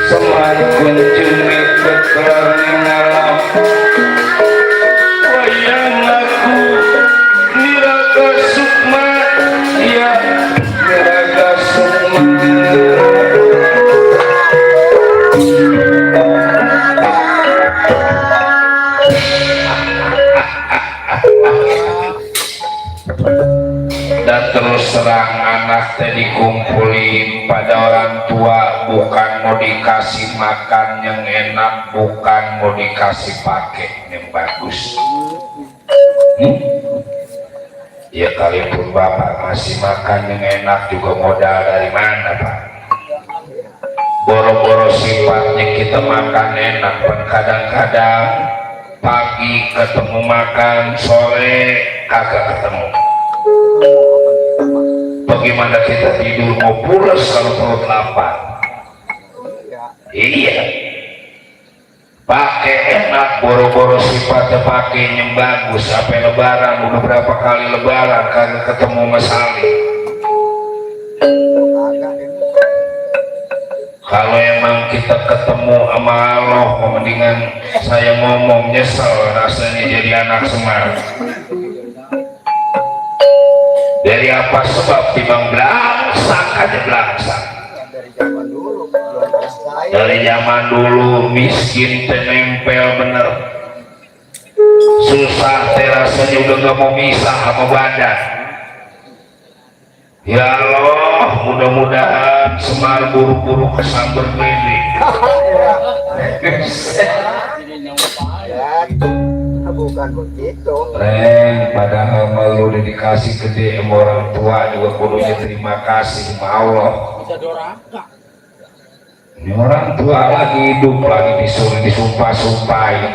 Semak kunjungi serang anak teh dikumpulin pada orang tua, bukan mau dikasih makan yang enak, bukan mau dikasih pakai yang bagus. Ya kalaupun bapak ngasih makan yang enak juga modal dari mana pak? Boro-boro sifatnya kita makan enak, kadang-kadang pagi ketemu makan, sore kagak ketemu. Bagaimana kita tidur mau pulas kalau perut lapar? Iya, pakai enak, boro-boro sifatnya pakai yang bagus. Sampai lebaran, udah berapa kali lebaran kagak ketemu Mas Ali. Kalau emang kita ketemu sama Allah, mendingan saya ngomong nyesel rasanya jadi anak Semar. Dari apa sebab timbang belangsak aja belangsak. Dari zaman dulu miskin nempel bener, susah terasanya udah gak mau misah sama badan. Ya Allah, mudah-mudahan Semar buru-buru kesambar beli. Bukan begitu. Ren, padahal malu udah dikasih gede sama orang tua juga kudunya terima kasih sama Allah. Ini orang tua lagi hidup, lagi disuruh disumpah-sumpahin.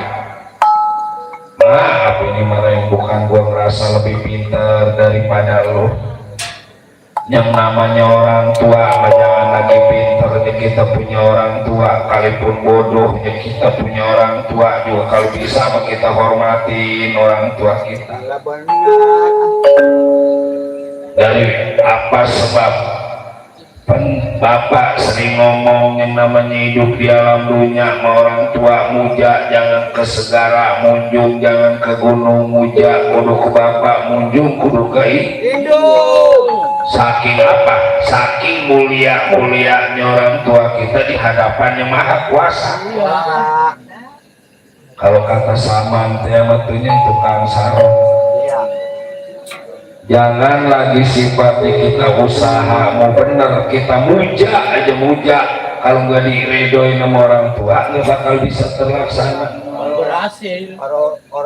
Maaf ini marah yang bukan gua ngerasa lebih pintar daripada lo. Yang namanya orang tua, jangan lagi pintar ya kita punya orang tua, kalaupun bodoh ya kita punya orang tua juga, kalau bisa kita hormatin orang tua kita. Dari apa sebab bapak sering ngomong yang namanya hidup di alam dunia sama orang tua, muja jangan ke segara, munjung jangan ke gunung, muja kudu ke bapak, munjung kudu ke hidung. Saking apa? Saking mulia-mulianya orang tua kita di hadapannya Maha Kuasa. Kalau kata Saman teamatunya tukang sarung. Jangan lagi sifatnya kita usaha mau bener, kita muja aja muja. Kalau nggak diredoin sama orang tua nggak bakal bisa terlaksana.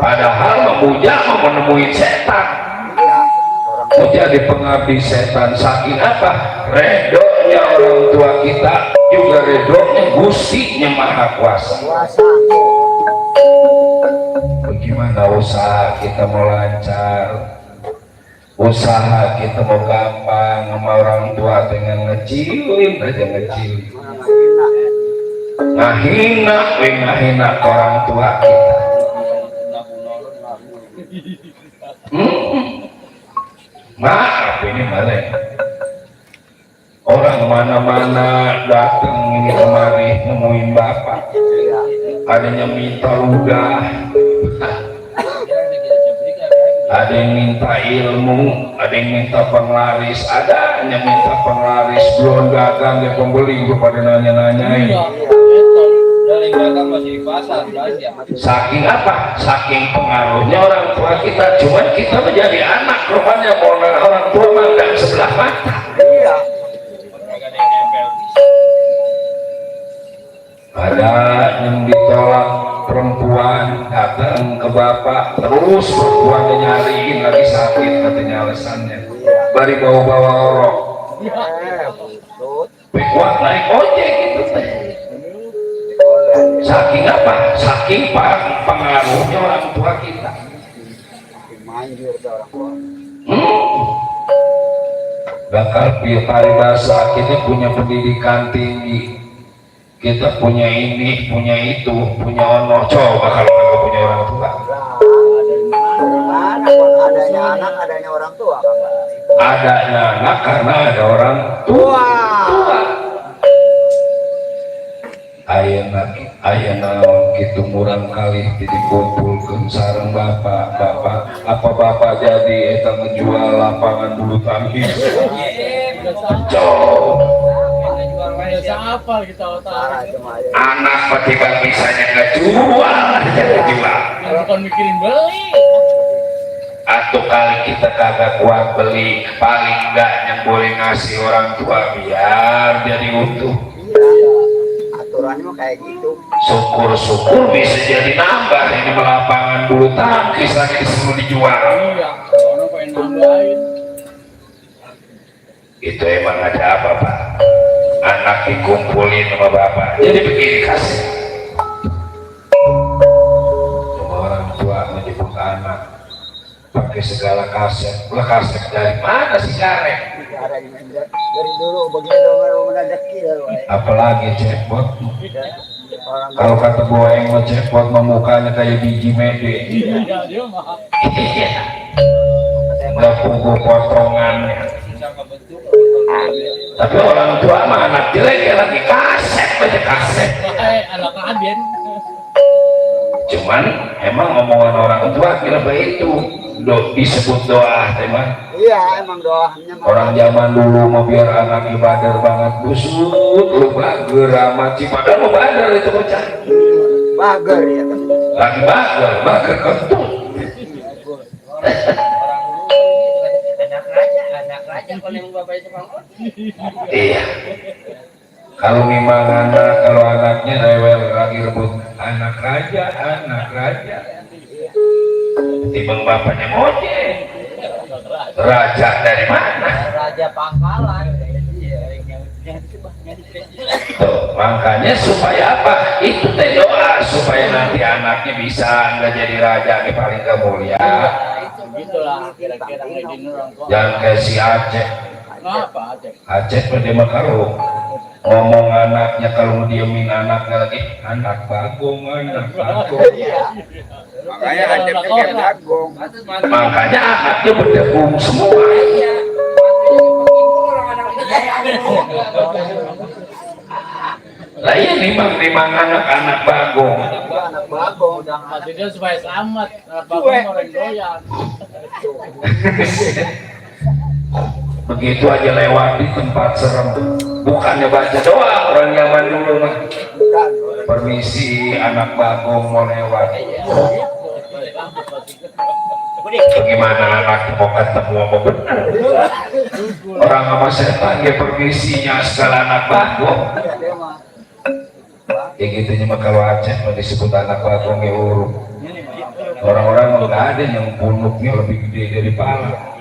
Padahal memuja mau menemuin setan. Menjadi pengabdi setan, saking apa? Redonya orang tua kita juga redonya Gustinya Maha Kuasa. Bagaimana usaha kita mau lancar, usaha kita mau gampang sama orang tua dengan ngecilin aja ngecilin, ngahina orang tua kita. Maaf ini malah orang mana-mana datang ini kemari nemuin bapak, adanya minta ludah, ada yang minta ilmu, ada yang minta penglaris, ada yang minta penglaris, belum dagang ya pembeli gue pada nanya-nanyain. Saking apa? Saking pengaruhnya orang tua kita, cuman kita menjadi anak rupanya orang tua mandang sebelah mata. Ada yang ditolak perempuan datang ke bapak, terus perempuannya nyariin lagi sakit katanya alasannya, bari bawa-bawa orok, kuat naik ojek gitu teh. Saking apa? Saking pengaruhnya orang tua kita. Bakal paribasa kita punya pendidikan tinggi, kita punya ini, punya itu, punya ono. Coba kalau kita punya orang tua. Adanya anak, adanya orang tua. Adanya anak karena ada orang tua. Ayana gitu murang kali dikumpulkan sareng bapak apa bapak jadi eta ngejual lapangan bulu tangkis. Anak tiba bisanya ngejual, bukan mikirin beli. satu kali kita kagak kuat beli, paling enggak yang boleh ngasih orang tua biar jadi utuh. Iya, aturannya mah kayak gitu. Syukur-syukur bisa jadi nambah ini lapangan bulu tangkis lagi disuruh dijual. Iya, orang pengen nambahin. Itu emang ada apa Pak? Anak dikumpulin sama bapak. Jadi begini kasih. Cuma orang tua menyebut anak pakai segala kaset. Lah kaset dari mana sih karet? Dari dulu begitu baru rezeki ya. Apalagi cekbot. Orang Kalau kata boeng mah cekbot memukanya kayak biji mede. Iya, dia mah. Nggak punggu potongannya. Sama bentuk. Tapi orang tua mah anak jelek ya lagi kaset aja kaset. Anak aden. Cuman emang omongan orang tua kira begitu disebut doa teman. Iya, emang doanya mah. Orang zaman dulu mau biar anak ibadah banget busut lu bager amat sih padahal mau bader itu bocah. Bager ya kan. Lagi bager kentut. Anak raja kalau yang bapak itu Bang. Iya. Kalau memang kalau anaknya rewel lagi rebut anak raja. Timbang bapaknya ngojek. Raja dari mana? Raja Pangkalan. Tuh, makanya supaya apa? Itu teh doa supaya nanti anaknya bisa nggak jadi raja di paling kemulia. Begitulah kira-kira ngedin orang tua. Jangan kayak si Aceh. Ngapa Aceh? Aceh pada mah kalau ngomong anaknya kalau diemin anaknya lagi anak bagong. Iya. Makanya ada kayak jagung. Makanya anaknya berdegung semua. Lah iya nimang anak-anak bagong. Anak bagong. Udah maksudnya supaya selamat. Anak bagus orang doyan. Begitu aja lewat di tempat serem, bukannya baca doa orang zaman dulu mah. Bukan. Permisi anak bagong mau lewat. Bagaimana anak mau ketemu sama benar? Orang sama setan ya permisinya segala anak bagong. Iya, dia mah. Ya gitunya mah kalau Aceh mau disebut anak bagong ya urung. Orang-orang nggak ada yang punuknya lebih gede dari pala.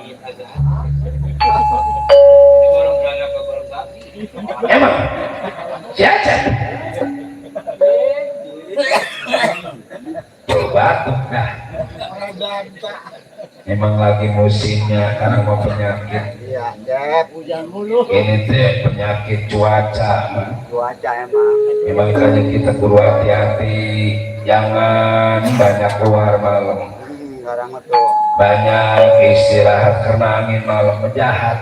Emang si Aceh batuk dah. Emang lagi musimnya karena mau penyakit. Iya, Dep. Hujan mulu. Ini teh penyakit cuaca. Cuaca emang. Memang makanya kita kudu hati-hati, jangan banyak keluar malam, Sekarang mah tuh. banyak istirahat karena angin malam menjahat.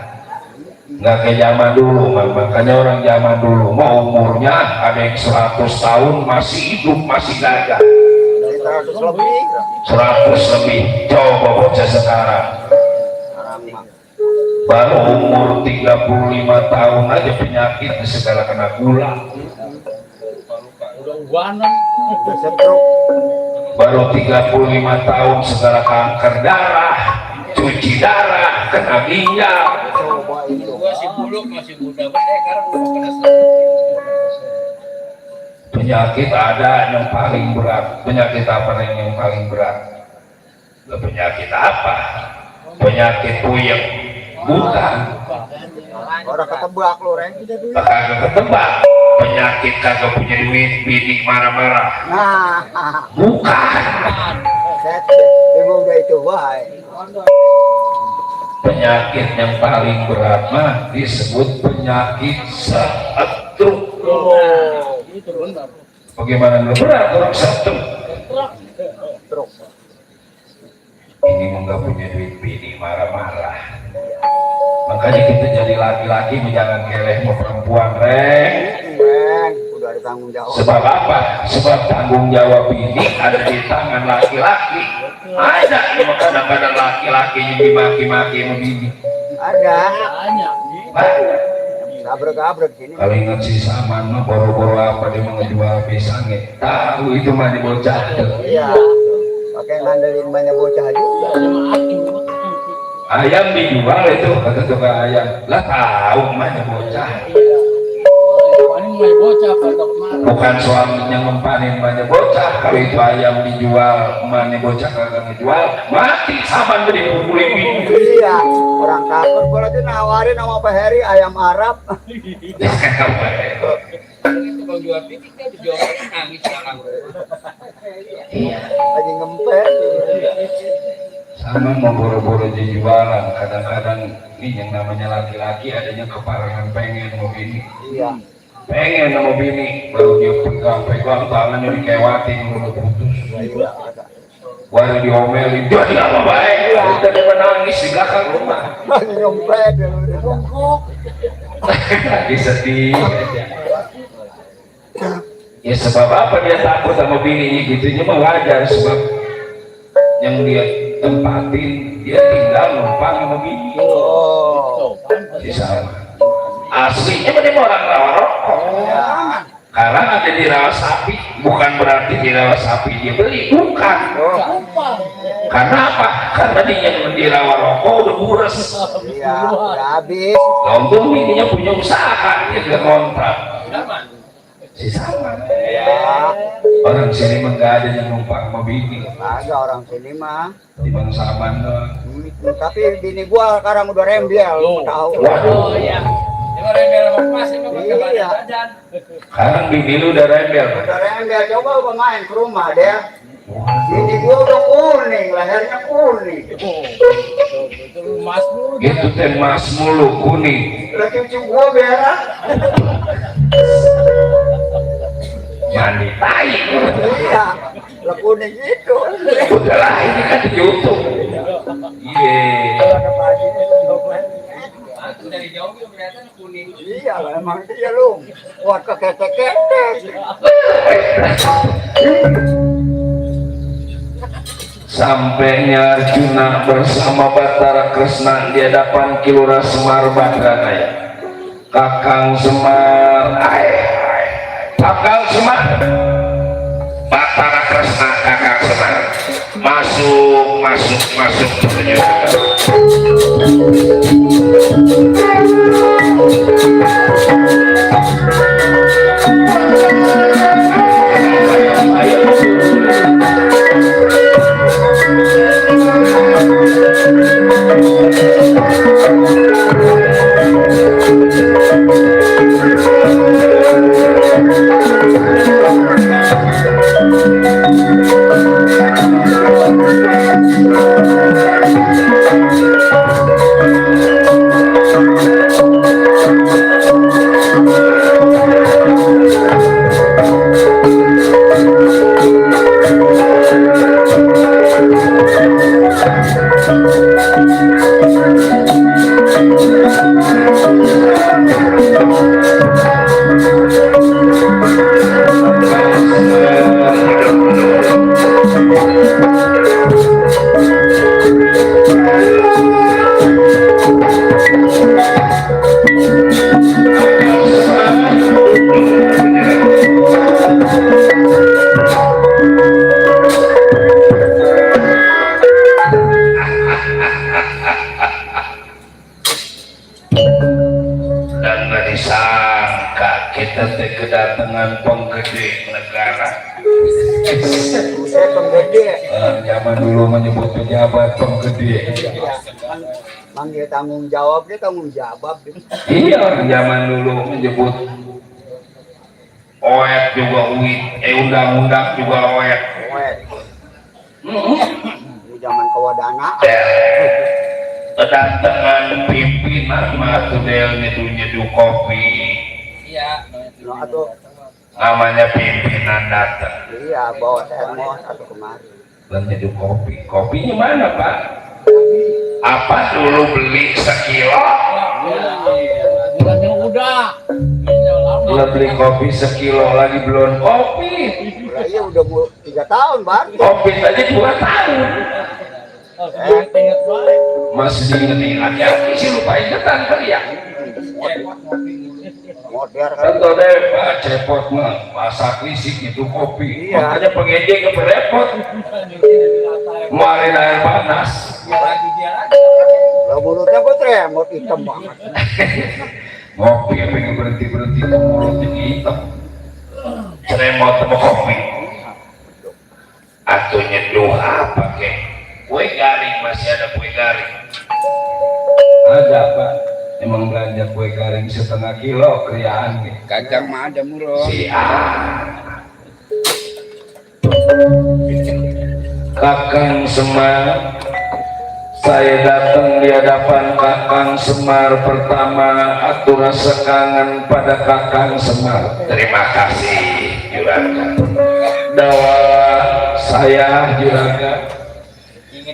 Nggak kayak zaman dulu, makanya orang zaman dulu mau umurnya ada yang 100 tahun masih hidup, masih gagah. 100 lebih. 100 lebih, coba bocah sekarang Sekarang mah. baru umur 35 tahun aja penyakit segala kena gula. Udah ubanan. Udah setruk. Baru 35 tahun segala kanker darah, cuci darah, kena ginjal. Coba itu. Gua si buluk masih muda banget sekarang udah kena Penyakit ada yang paling berat. Penyakit apa yang paling berat? Penyakit apa? Penyakit puyeng, bukan. Orang ketebak lu, Ren. Kagak ketebak. Penyakit kagak punya duit, bini marah-marah, Nah, bukan. set. Emang udah itu, wah. Penyakit yang paling berat mah disebut penyakit stroke. Oh, itu benar. Bagaimana lu berat orang stroke? Truk. Ini mau nggak punya duit, bini marah-marah. Makanya kita jadi laki-laki jangan keleh sama perempuan, Reng. Ren, udah ada tanggung jawab. Sebab apa? Sebab tanggung jawab ini ada di tangan laki-laki. Ada cuma kadang-kadang laki-laki yang dimaki-maki sama bini. Ada. Banyak. Banyak. Gabrek-gabrek gini. Kalau ingat si Saman mah boro-boro apa dia mau ngejual pisangnya. Tahu itu mah di bocah. Iya. Pakai ngandelin banyak bocah juga. Ada mah aki. ayam dijual itu kata tukang ayam lah tahu mana bocah Paling mulai bocah pada kemarin. bukan suaminya ngempanin mana bocah kalau itu ayam dijual mana bocah kagak ngejual mati sama dipukulin bini. Iya, orang kafir kalau itu nawarin sama Pak Heri ayam Arab. Kalau jual pitik dia dijual nangis sekarang. Iya Lagi ngempet. sama mau boro-boro jualan kadang-kadang ini yang namanya laki-laki adanya keparangan pengen mau bini Iya. pengen sama bini baru dia pegang tangannya dikewatin udah putus Iya. baru diomelin jadi apa baik kita dia menangis di belakang rumah Lagi ngempet bungkuk. lagi sedih ya sebab apa dia takut sama bininya gitunya mah wajar sebab yang dia tempatin dia tinggal numpang sama bini Oh. si sama aslinya dia orang rawa rokok Ya. karena ada di rawa sapi bukan berarti di rawa sapi dia beli bukan Oh. karena apa karena dia yang di rawa rokok udah buras Iya, udah habis. untung bininya punya usaha dia gak kontrak si sama Ya. orang sini mah nggak ada yang numpang sama bini Kagak orang sini mah. di bang Saman Tapi bini gua sekarang udah rembel, lu tahu. waduh Oh iya. Yang orang yang lepas itu pakai Iya. badan. sekarang bini lu udah rembel Udah rembel, coba gua main ke rumah dia. Bini gua udah kuning, lehernya kuning. Itu emas dulu. gitu teh mas mulu kuning Lah cucu gua berak. mandi tai Iya, lah kuning gitu. udah lah ini kan di YouTube iya Aku dari jauh itu kelihatan kuning. Iya lah, emang dia lu. Buat keketek-ketek. sampainya Arjuna bersama Batara Kresna di hadapan Kilura Semar Badranaya Kakang Semar Kakang Semar Batara Kresna Kakang Semar masuk dan nggak disangka kita teh kedatangan penggede negara. Saya penggede. Zaman dulu menyebut pejabat penggede. Iya, kan manggil tanggung jawab dia tanggung jawab. Iya, zaman dulu menyebut oet juga uit, undang-undang juga oet. Weh, ini zaman kewadanaan. Kedatangan pimpinan matudel nyedu kopi, Iya. Nah, atuh, namanya pimpinan datang iya bawa termos atau kemari. dan nyedu kopi. Kopinya mana Pak? Apa dulu beli sekilo? Bulan yang udah. Udah beli kopi sekilo lagi belum kopi. Lah iya udah 3 tahun, Bang. Kopi tadi 2 tahun. Ingat baik. Masih diinget-inget ya, sih lupa ingetan kali ya. Modern kan. Tentu deh Pak cepot mah masak lisik itu kopi. Iya. Makanya pengejek ke repot. Kemarin air panas. Lagi dia lagi. Ada gue tremor hitam banget. Ngopi pengen berhenti ke mulut yang hitam. Ceremot sama kopi. Atau nyeduh apa kek? Kue garing, masih ada kue garing. Ada Pak. Emang belanja kue garing setengah kilo kriaan nih. Kagak mah ada murah. Kakang Semar, saya datang di hadapan Kakang Semar pertama, aku rasa kangen pada Kakang Semar. Terima kasih Juragan. Dawala saya Juragan,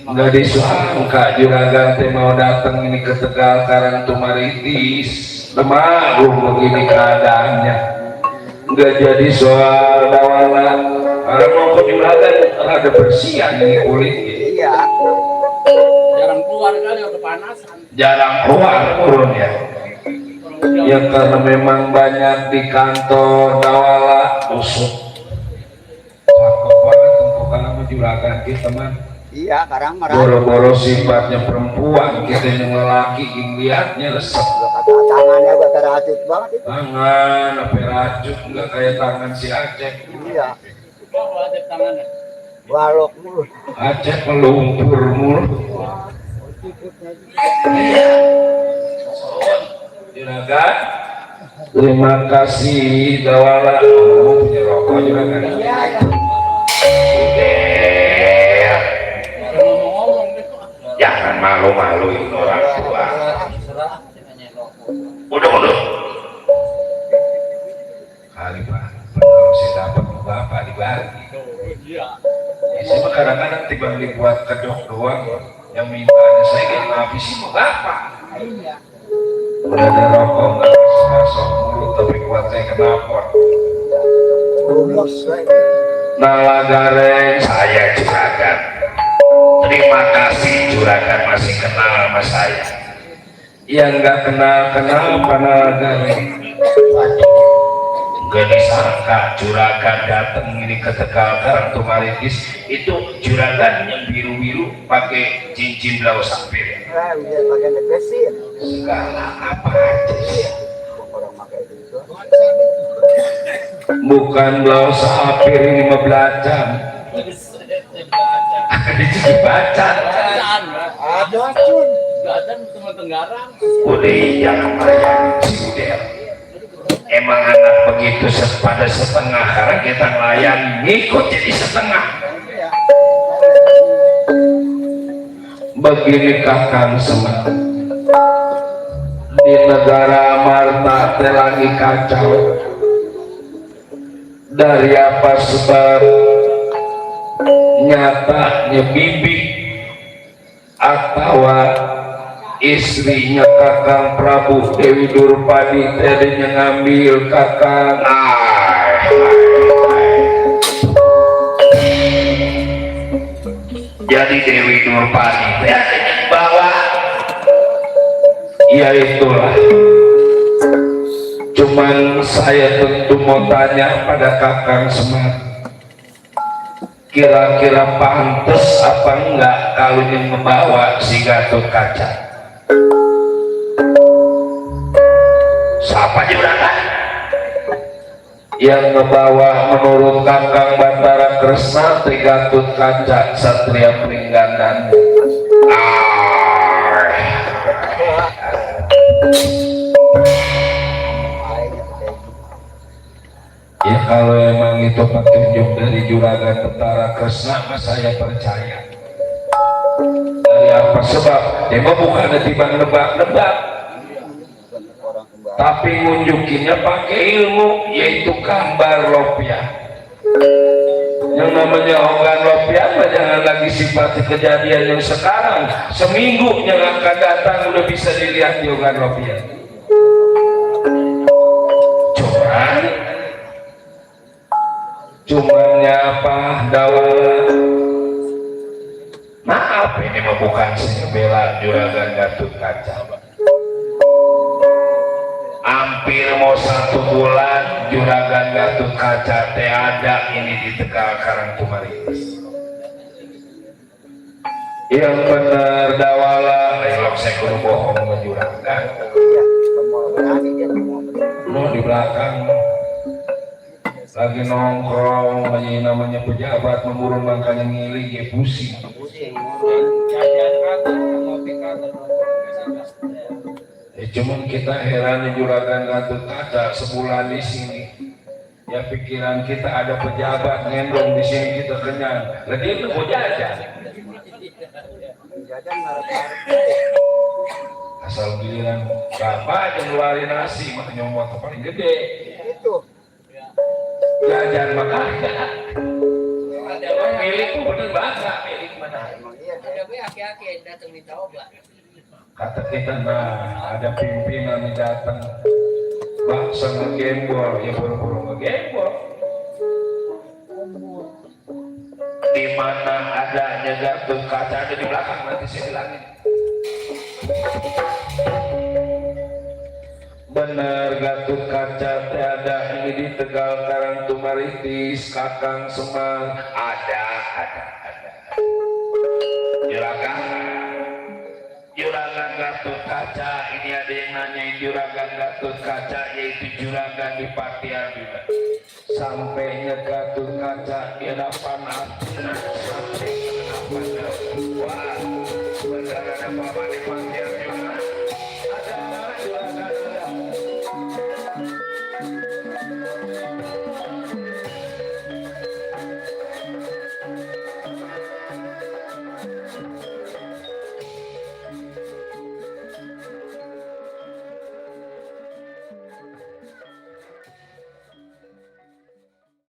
nggak disangka Juragan teh mau datang ini ke Tegal Karang Tumaritis. Lemah begini keadaannya. Nggak jadi soal Dawala. Karena mau ke Juragan ada bersihan ini kulitnya. Iya. Jarang keluar kali udah kepanasan. Jarang keluar turun ya. Ya karena memang banyak di kantor Dawala busuk. Cakep banget untuk kamu Juragan kita man. Iya, sekarang marah. Boro-boro sifatnya perempuan, kita yang lelaki lihatnya resep. Kata tangannya gua teracut banget itu. Tangan apa racun nggak kayak tangan si Aceh. Iya. Bawa aja tangannya. Balok mulu. Aceh melumpur mulu. Juragan, terima kasih Dawala. Oh, punya rokok Juragan. Ngomong-ngomong gitu. Jangan malu-maluin orang tua. Serah nanya rokok. Udah. Kali Pak, kalau saya dapat bapak dibagi. Iya. Ya, saya mah kadang-kadang tiba dibuat kedok doang. Yang mintanya saya kayak ngabisin mau bapak. Iya. Udah ada rokok nggak bisa masuk mulut tapi kuat saya kenapot. Bulus. Nala gareng saya Juragan. Terima kasih Juragan masih kenal sama saya. Yang nggak kenal apa Nala gareng. Gak disangka Juragan datang ini ke Tegal Karang Tumaritis itu Juragan yang biru-biru pakai cincin blau sapir. Udah pakai negesin. Segala apa aja sih. Orang pakai itu. Bukan blau sapir ini mah belacan. Ada juga bacan. Bacaan, Ada cun. bacaan teman Tenggarang. Udah jangan bayar Ciudel. Emang anak begitu pada setengah karena kita ngelayan ngikut jadi setengah. Begini Kakang Semar, di negara Marta teh lagi kacau. Dari apa sebab nyatanya bibi atau istrinya Kakang Prabu Dewi Durpadi tadinya ngambil Kakang jadi Dewi Durpadi tadinya bawa ya itulah. Cuman saya tentu mau tanya pada Kakang Semar, kira-kira pantas apa enggak kalau yang membawa si Gatot Kaca? Siapa Juragan? Yang membawa menurut Kakang Batara Kresna Tri Gatot Kaca Satria Pringgandan. Ya kalau emang itu petunjuk dari Juragan Batara Kresna, mah saya percaya. Dari apa sebab? Dia mah bukan timbang nebak-nebak, tapi ngunjukinnya pakai ilmu, yaitu gambar lopiah. Yang namanya onggan lopiah mah jangan lagi sifat kejadian yang sekarang, seminggu yang akan datang udah bisa dilihat di onggan lopiah. Cumannya apa Dawala? Maaf ini mah bukan saya bela Juragan Gatot Kaca. Hampir mau 1 bulan Juragan Gatot Kaca teh ada ini di Tegal Karang Tumaritis. yang bener dawala lain saya kudu bohong menjuragan Iya, semua berani dia semua berani. no di belakang lagi nongkrong namanya pejabat memurung makanya ngiling ya pusing Pusing. Jajan kagak, ngopi kagak. ya cuman kita heran juragan Gatot Kaca sebulan di sini ya pikiran kita ada pejabat ngendong di sini kita kenyang lah dia tuh mau jajan Jajan ngarep-ngarep. asal giliran berapa aja ngeluarin nasi makanya mau paling gede Itu. jajan makanya Ada emang banyak. milik bener bangga milik mana Emang iya deh. Ada banyak aki-aki yang datang minta obat. kata kita nah ada pimpinan yang datang bangsa ngegembor ya buru-buru ngegembor di mana adanya Gatot Kaca ada di belakang nanti saya bilangin bener Gatot Kaca ada ini di Tegal Karang Tumaritis Kakang Semang ada Juragan Gatot Kaca ini ada yang nanyain Juragan Gatot Kaca yaitu Juragan di Pati Arjuna sampainya Gatot Kaca dia dapat sampai kenapa wah bener ada bapak di Pati Arjuna